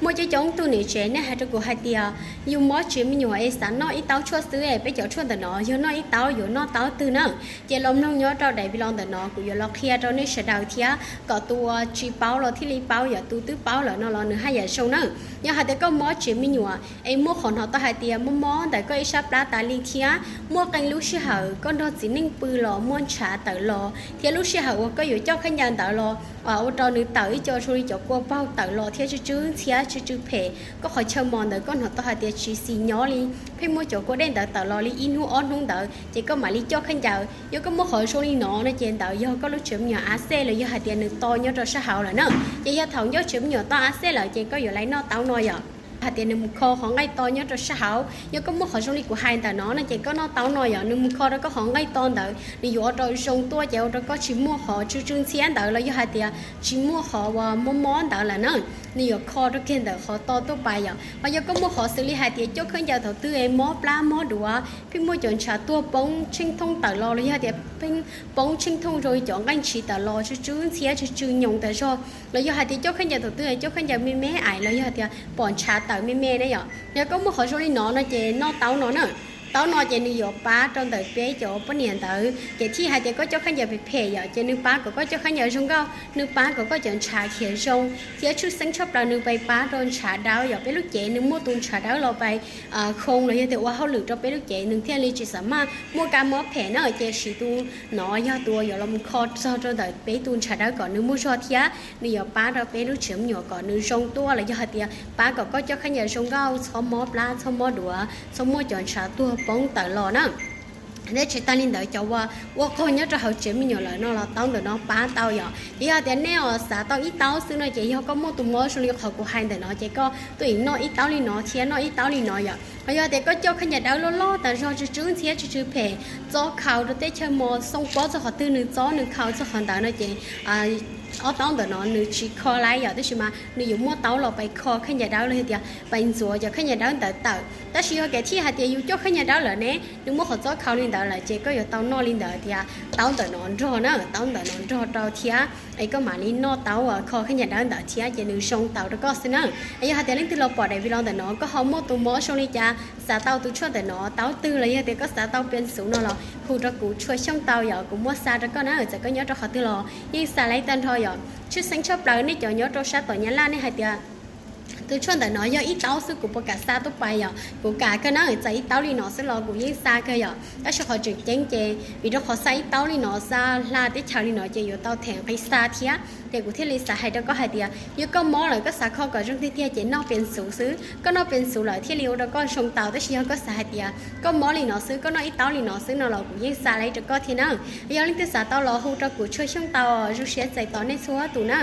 Muaj coob coob tug niam tsev nej hais rau kuv hais tias yus mob tsev me nyuam es xav noj ib taub tshuaj xwb es peb cov tshuaj ntawm no yog noj ib taub yuav noj taub twg na? Ces los mloog nyob rau daim video ntawm no kuv yuav los qhia rau nej sawv daws thiab kom tus uas tsis paub los thiaj li paub, yog tus twb paub lawm no los nws haj yam zoo na. Yog hais tias koj mob tsev me nyuam es muaj qhov hnov tau hais tias mob mob ntawm koj ib sab plab tas li thiab muaj qee lub sij hawm koj nrog txiv neej pw los muaj ntshav tawm los thiab lub sij hawm uas koj yuav coj khaub ncaws ntawd los ua rau nws tawm ib co zoo li cov kua paug tawm los thiab tsw tsw ntxhiab tsw tsw phem, koj qhov chaw mos ntawd koj hnov tau hais tias tsis xis nyob li, pheej muaj cov kua dej ntawd tawm los li ib hnub ob hnub ntawd ces koj mam li coj khaub ncaws. Yog koj muaj qhov zoo li no no ces ntawd yog koj lub tsev me nyuam av xej los yog hais tias nws to nyob rau sab hauv lawm na. Ces yog thaum koj tsev me nyuam to av xej lawm ces koj yuav lais noj taub no yom. Hais tias nws mus kho qhov nqaij to nyob rau sab hauv, yog koj muaj qhov zoo li kuv hais ntawm no no ces koj noj taub no yom, nws mus kho rau koj qhov nqaij to ntawd nws yuav ua rau zoo tuaj ces ua rau koj tsis muaj qhov tsw tsw ntxhiab ntawd los yog hais tias tsis muaj qhov uas mob mob ntawd lawm na. Nws yuav kho rau kiag ntawm qhov to tuaj pais yom. Ho yog koj muaj qhov xws li hais tias coj khaub ncaws thaum twg es mob plab mob duav, pheej muaj cov ntshav tuag poob tsheej thooj tawm los los yog hais tias pheej poob tsheej thooj zoo li cov nqaij ntshiv tawm los tsw tsw ntxhiab tsw tsw nyoos tas zog, los yog hais tias coj khaub ncaws thaum twg es coj khaub ncaws me me ais los yog hais tias pom ntshav tawm me me ne yom. Yog koj muaj qhov zoo li no no ces noj taub no na. Taub no ces nws yuav pab rau ntawm peb cov poj niam ntawd ces thiaj hais tias koj coj khaub ncaws phem phem yom, ces nws pab kom koj coj khaub ncaws zoo nkauj, nws pab kom koj cov ntshav khiav zoo thiab tshwj xeeb tshaj plaws nws pais pab rau ntshav dawb yom. Peb lub cev nws muaj tus ntshav dawb los pais khoo los yog tias ua hauj lwm rau peb lub cev nws thiaj li tsis xam maj muaj kab mob phem na. Ces siv tus no yog tus uas yuav los kho txog rau ntawm peb tus ntshav dawb kom nws muaj zog thiab nws yuav pab rau peb lub tsev me nyuam kom nws zoo tuaj los yog hais tias pab kom koj coj khaub ncaws zoo nkauj, txhob mob plab txhob mob duav, txhob muaj cov ntshav tuag poob tawm los na. Thiab tsis tas li ntawd cov uas ua qaug nyob rau hauv tsev me nyuam lawm no los taub ntawm no pab tau yom. Ces yog tias nej os xav tau ib taub xwb no ces yog koj muaj tus mob zoo li qhov kuv hais ntawm no ces koj tuaj noj ib taub li no thiab noj ib taub li no yom. Ho yog tias koj coj khaub ncaws dawb loj loj tas zog tsw tsw ntxhiab tsw tsw phem, txob khaus rau teb chaws mos, xoo pob txog qhov twg nws txob nws khaus txog qhov ntawd no ces ob taub ntawm no nws tsis kho laiv yom, tab sis mas nws yuav muaj taub los pais kho khaub ncaws dawb los yog tias pais ntxuav cov khaub ncaws dawb ntawd tawm. Tab sis yog kev thiaj hais tias yus coj khaub ncaws dawb lawm ne, nws muaj qhov txob khaus li ntawd lawm ces koj yuav tau noj li ntawd tias taub ntawm no nrog na, taub ntawm no nrog rau thiab es koj mam li noj taub uas kho khaub ncaws dawb ntawd thiab ces nws zoo tau rau koj xwb na. Yog hais tias leej twg los pom daim video ntawm no koj ho muaj tus mob zoo li cas, xav tau tus tshuaj ntawm no taub twg los yog tias koj xav tau pia xuv no los hu rau kuv tshua xyooj tau yom, kuv muab xa rau koj na. Txawm koj nyob rau qhov twg los yeej xa laiv tag nrho yom. Tshwj xeeb tshaj plaws nej cov nyob rau sab tom Nyab Laj nej hais tias tus tshuaj ntawm no yog ib taub xwb kuv puas kam xa tuaj pais yom, kuv kam kawg na, txawm ib taub li no xwb los kuv yeej xa kawg yom. Tab sis qhov tseem ceeb ces vim rau qhov xa ib taub li no xa hla teb chaws li no ces yuav tau them nqi xa thiab ces kuv thiaj li xav hais rau koj hais tias yog koj mob lawm koj xav kho kom zoo tiag tiag ces noj pia xuv xwb, koj noj pia xuv lawm thiaj li ua rau koj zoo tau. Tab sis yog koj xav hais tias koj mob li no xwb koj noj ib taub li no xwb no los kuv yeej xa laiv rau koj thiab na. Yog leej twg xav tau los hu rau kuv tshua xyooj tau, zoo siab txais tos nej txhua tus na.